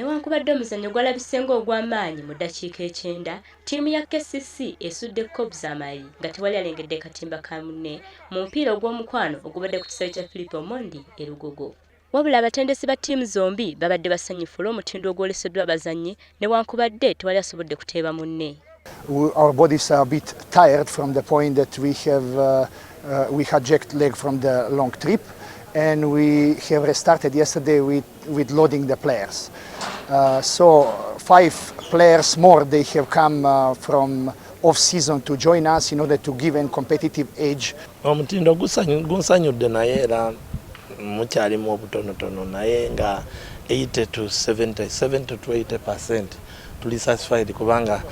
Newankubadde omuzannyo gwalabise ng'ogw'amaanyi mu ddakiika 90, ttiimu ya KCC esudde Kobs amayi nga tewali alengedde katimba ka munne mu mupiira ogw'omukwano ogubadde ku kisaawe kya Philip Omondi e Lugogo. Wabula abatendesi ba ttiimu zombi babadde basanyufu olw'omutindo ogwoleseddwa abazannyi newankubadde tewali asobodde kuteeba munne. Our bodies are a bit tired from the point that we had jet lag from the long trip, and we have restarted yesterday with loading the players. So five players more, they have come from off season to join us in order to give a competitive edge. Omutindo gunsanyudde, naye era mukyalimu obutonotono, naye nga 80 to 70, 70 to 80% tuli satisfied kubanga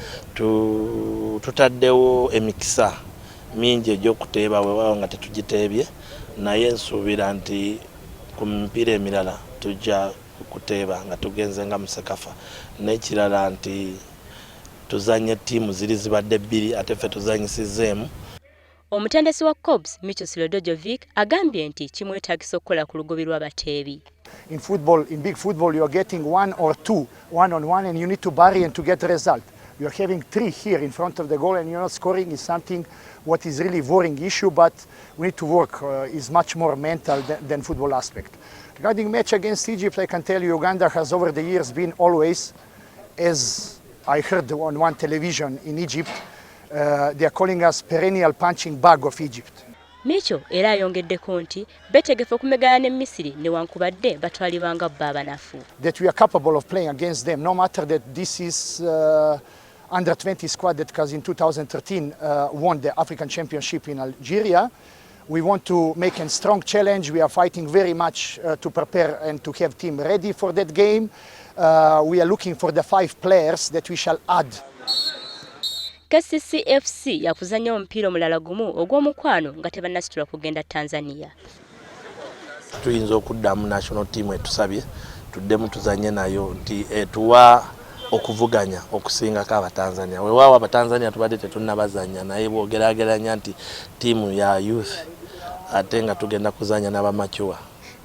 tutaddewo emikisa mingi egy'okuteeba, weewaawo nga tetugiteebye, naye nsuubira nti ku mipiira emirala tujja kuteeba nga tugenze nga mu CECAFA. N'ekirala nti tuzanye ttiimu ziri zibadde bbiri, ate ffe tuzanyisizzeemu. Omutendesi wa Kobs, Micho Sredojevic, agambye nti kimwetaagisa okukola ku lugobi lw'abateebi. In football, in big football, you are getting one or two, one on one, and you need to bury and to get the result. You are having three here in front of the goal and you're not scoring is something what is really worrying issue, but we need to work, is much more mental than football aspect. Regarding match against Egypt, I can tell you Uganda has over the years been always, as I heard on one television in Egypt, they are calling us perennial punching bag of Egypt. Micho era ayongeddeko nti beetegefu okumegana ne Misiri newankubadde batwalibwa bo abanafu. That we are capable of playing against them, no matter that this is under 20 squad that has in 2013 won the African Championship in Algeria. We want to make a strong challenge. We are fighting very much to prepare and to have team ready for that game. We are looking for the five players that we shall add. KCCFC yakuzannya omupiira omulala gumu ogw'omukwano nga tebannasitula kugenda Tanzania. Tuyinza okuddamu national team etusabye tuddemu tuzanye nayo nti etuwa okuvuganya okusingako Abatanzania. Weewaawo Abatanzania tubadde tetunnabazanya, naye bwogerageranya nti ttiimu ya youth ate nga tugenda kuzanya n'aba mature.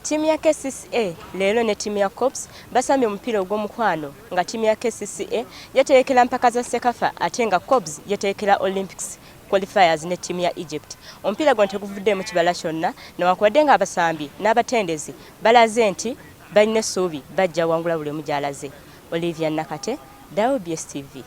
Ttiimu ya KCCA leero ne ttiimu ya Kobs basambye omupiira ogw'omukwano, nga ttiimu ya KCCA yeterekera mpaka za CECAFA ate nga Kobs yeterekera Olympics qualifiers ne ttiimu ya Egypt. Omupiira guno teguvuddeemu kibala kyonna, newankubadde nga abasambi n'abatendezi balaze nti balina essuubi bajja wangula buli omu gy'alaze. Olivia Nakate, WBS TV.